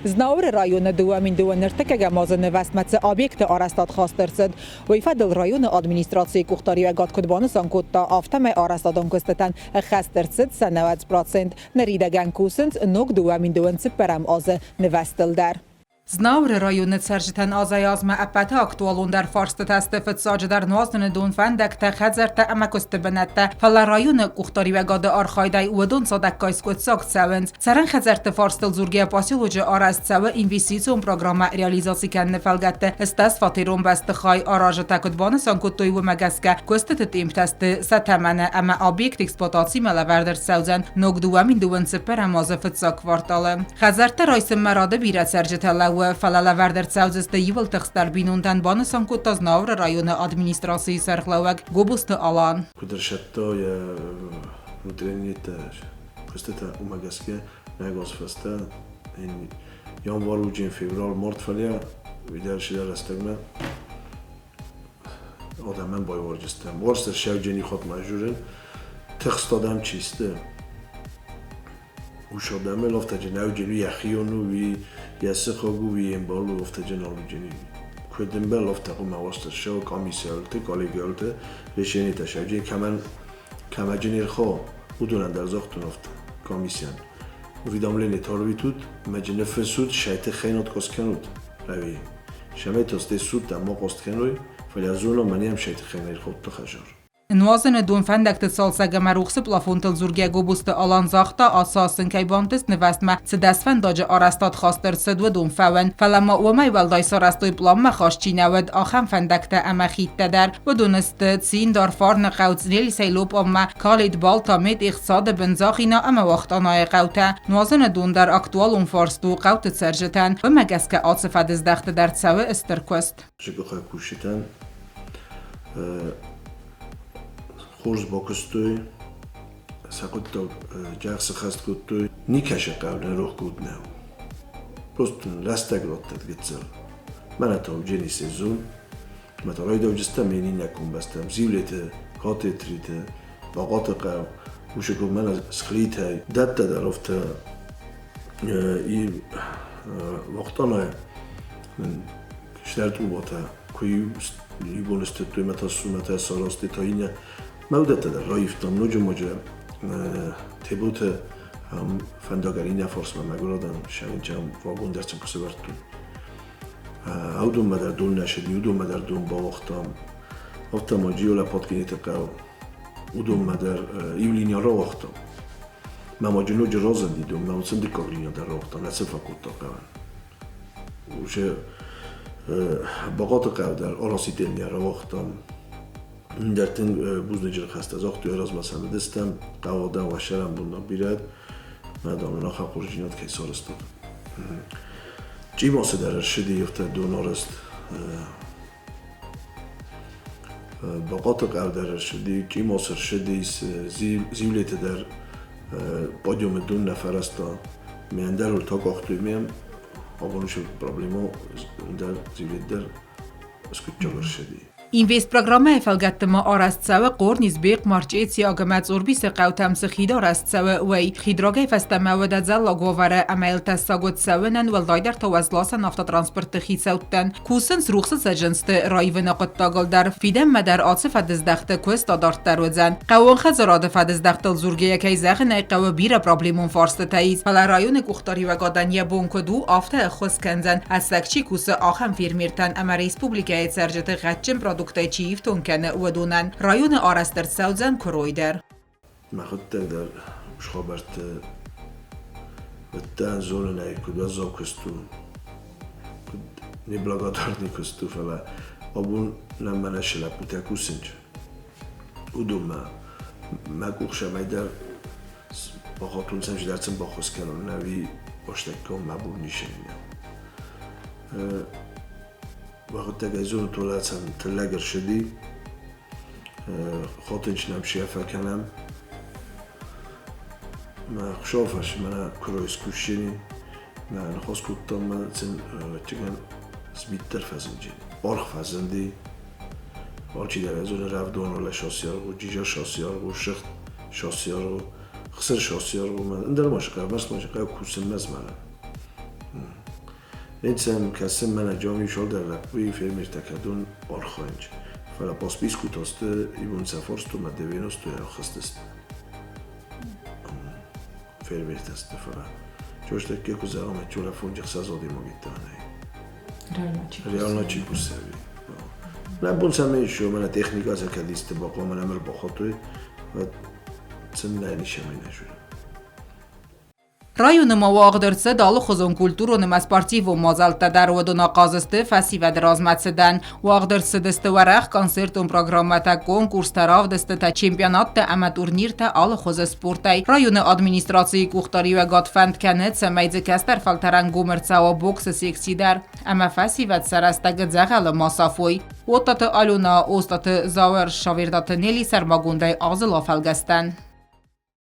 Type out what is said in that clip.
Знауыры районы 2002 ӕртыккӕгӕм азы нывӕзтмӕ цы объекты арӕзтад хаст ӕрцыд, уый фӕдыл районы администрацийы къухдариуӕгад куыд банысан кодта, афтӕмӕй арӕзтадон куыстытӕн ӕххӕст ӕрцыд сӕ 90%, ныридӕгӕн кусынц ног 2024 азы нывӕзтыл дӕр. Знауыры районы цӕрджытӕн азӕй-азмӕ ӕппӕты актуалондӕр фарстытӕ сты фыццаджыдӕр нуазыны дон, фӕндӕгтӕ, хӕдзӕрттӕ ӕмӕ куысты бынӕттӕ. Фӕлӕ районы къухдариуӕгады архайдӕй уыдон цадӕггай скъуыддзаг цӕуынц. Цӕрӕн хӕдзӕртты фарстыл дзургӕйӕ поселочы арӕзт цӕуы инвестицион программӕ реализаци кӕныны фӕлгӕтты стӕсфатерон бӕстыхай аразджытӕ куыд банысан кодтой, уымӕ гӕсгӕ куыстыты темптӕ сты сӕ тӕмӕны ӕмӕ объект эксплуатацимӕ лӕвӕрд ӕрцӕудзӕн ног 2024 азы фыццаг кварталы. Хӕдзӕрттӕ райсынмӕ рады бирӕ цӕрджытӕ лӕууы, фӕлӕ лӕвӕрд ӕрцӕудзысты иууыл тыхстдӕр бинонтӕн, банысан кодта Знауыры районы администрацийы сӕргълӕууӕг Гобозты Алан. Куыд ӕрсӕтта йӕ внутреннитӕ куыстытӕ, уымӕ гӕсгӕ нӕ фӕстӕ январ уджын февраль март фӕлӕ уый дӕр сидӕр рӕстӕгмӕ адӕмӕн байуарджыстӕм. Уарзта сӕвджени хатмӕ журын, тыхст адӕм чи сты, Ус адӕмыл афтӕджын ӕвджын у, йӕхион у, уый йӕ сыхаг у, уый йе мбал у, афтӕджын алыджын у. Куыд ӕмбал, афтӕ хъуамӕ уастырсау, къамисӕлты, коллегиалты решенитӕ сӕвджын кӕмӕн кӕмӕджын ӕрхо, уыдонӕн дӕр загътон афтӕ, комиссийӕн. Уведомление тарвитут, мӕджы ныффыссут, сӕ тыххӕй отказ кӕнут, ӕви? Сӕмӕй суд дӕр ма хъаст кӕной, фӕлӕ зонӕм, мӕнӕ сӕ тыххӕй нӕ ӕрхаудта хӕзар. Нуазыны дон фӕндӕгты цалцӕг ӕмӕ рухсы плафонтыл дзургӕ Гобозты Алан загъта, ацы аз сын кӕй бантыст нывӕзтмӕ цы дӕсфӕндаджы арӕзтад хаст ӕрцыд, уыдон фӕуӕн. Фӕлӕ ма уымӕй уӕлдай сарӕзтой пъланмӕ хаст чи нӕ уыд, ахӕм фӕндӕгтӕ ӕмӕ хидтӕ дӕр. Уыдон сты Циндар, Фарныхъӕу, Цънелисӕй Лопъонмӕ, Калит, Балта, Метъих, Цады бын, Захина ӕмӕ Уахтъанайы хъӕутӕ. Нуазыны дон дӕр актуалон фарст у хъӕуты цӕрджытӕн. Уымӕ гӕсгӕ ацы фӕдыздӕхты дӕр цӕуы стыр куыст. Зыгъухӕ кусджытӕн хорз бакуыстой, сӕ хъуыддаг джах сыххӕст кодтой. Никӕсы хъӕу нӕ рохгонд нӕу. Просто рӕстӕг раттӕд гыццыл. Мӕнӕ та уджени сезон, мӕ та райдауджыстӕм ме иннӕ комбӕстӕм, Зивлеты, Катетриты, Бахъаты хъӕу, уышы мӕнӕ Схлитӕй. Дӕттӕ дӕр афтӕ и вахтанай Стӕртъуботӕ куы иу стыдтой мӕ та сумӕтӕ сарӕзтой, та иннӕ мӕ уыдӕттӕ дӕр раивтам ноджы моджы Теботы фӕндагӕн иннӕ фарсмӕ мӕгуыр адӕм сӕрынчӕн вагон дӕр сын куы сӕвӕрдтой. Уыдонмӕ дӕр дон нӕ сыди, уыдонмӕ дӕр дон бауагътам. Афтӕ ма Джиола Паткинеты хъӕу, уыдонмӕ дӕр иу линия рауагътам. Мӕ ма ноджы разынди дон, мӕ уыцы дыккаг линия дӕр рауагътам, нӕ цы фӕкодта хъӕуӕн. Уже Бахъаты хъӕу дӕр Оросителния рауагътам. Дӕр тынг бузныджы ныхӕстӕ загътой, размӕ сӕмыдыстӕм, хъӕуы адӕм уӕ боннаг бирӕ, мӕ дам, ахӕм хорздзинад кӕй сарӕзтат. Чъимасы дӕр ӕрсыди афтӕ донарӕзт. Бахъаты хъӕу дӕр ӕрсыди, Чъимас ӕрсыди, Зивлеты дӕр подиумы дон нӕ фӕрӕзта. Ме ӕндӕр та къахтой ме абон уыцы проблема ӕндӕр Зивлет дӕр скъуыдджаг ӕрсыди. Инвестпрограммӕйы фӕлгӕтты ма арӕзт цӕуы Хъорнис, Бекъ, Марчъеци, ӕмӕ Цъорбисы хъӕутӕм цы хид арӕзт цӕуы, уый. Хид рагӕй фӕстӕмӕ уыд ӕдзӕллаг уавӕры ӕмӕ йыл тӕссаг уыд цӕуынӕн, уӕлдайдӕр та уӕзласӕн автотранспортты хицӕуттӕн. Кусынц рухсы цӕджындзты раивыны хъуыддагыл дӕр. Фидӕнмӕ дӕр ацы фӕдыздӕхты куыст адарддӕр уыдзӕн. Хъӕууон хӕдзарады фӕдыздӕхтыл дзургӕйӕ кӕй зӕгъын ӕй хъӕуы, бирӕ проблемон фарстытӕ ис, фӕлӕ районы къухдариуӕгадӕн йӕ бон куыд у, афтӕ ӕххуыс кӕндзӕн, ӕцӕг чи кусы, ахӕм фермертӕн ӕмӕ республикӕйы цӕрджыты гъӕдджын продукттӕй чи ифтонг кӕны, уыдонӕн. Районы арӕзт ӕрцӕудзӕн куырой дӕр. Мӕхуыдтӕг дӕр хабӕртты уыдтӕн, зонын ӕй, куыд уӕззау куыст у, куыд неблагодарный куыст у, фӕлӕ абон нӕм мӕнӕ цы лӕппутӕ кусынц, уыдонмӕ мӕ къух цӕмӕйдӕр бахатон сӕм, чидӕр сын баххуыс кӕнон, ӕви бастӕккон мӕ бон ницы нӕу. Мӕхуыдтӕг ӕй зонын, толӕцӕн тыллӕг ӕрсыди, Хотынч нӕм шефа кӕнӕм. Мӕ хуыцау мӕнӕ куырой искусчени, мӕ ныхос кодтам, мӕ цин ӕвӕццӕгӕн сбиттӕр фӕзынди. Орх фӕзынди. Алчидӕр ӕзоны рӕвдоны шоссиаргъу, джиджа шоссиаргъу, сыгъд шоссиаргъу, хсыр шоссиаргъу, ӕндӕр ма сыхъӕ, ӕрмӕст ма сыхъӕ кусынмӕ змӕлӕн. Ецӕм кӕсын мӕнӕ джами цалдӕр лӕппуйы фермертӕ кӕдон архайынц. Фӕлӕ по списку та сты ивон сӕ фарстомӕ 90-ӕй ӕххӕст фермертӕ сты, фӕлӕ чостӕкке куы зӕгъӕм, чолӕ фонджы-ӕхсӕз адӕймаги нӕй. Реально чи кусӕви. Нӕ бон цӕмӕй ис, мӕнӕ техника сӕ кӕд исты бахъуамӕ нӕм ӕрбахуыдтой, уӕд сын нӕ ничемӕй нӕ зоны. Районы ма уагъд ӕрцыд алыхуызон культурон ӕмӕ спортивон мадзӕлттӕ дӕр. Уыдон ахъаз сты фӕсивӕды размӕцыдӕн. Уагъд ӕрцыдысты уӕрӕх концертон программӕтӕ, конкурстӕ, равдыстытӕ, чемпионаттӕ ӕмӕ турниртӕ алыхуызы спортӕй. Районы администрацийы къухдариуӕгад фӕнд кӕны, цӕмӕй дзы кӕстӕр фӕлтӕрӕн гом ӕрцӕуа боксы секци дӕр ӕмӕ фӕсивӕд сӕ рӕстӕг дзӕгъӕлы ма сафой. Оттаты Алена, Остаты Зауӕр, Шавердаты Нели сӕрмагондӕй Азыл афӕлгӕстӕн.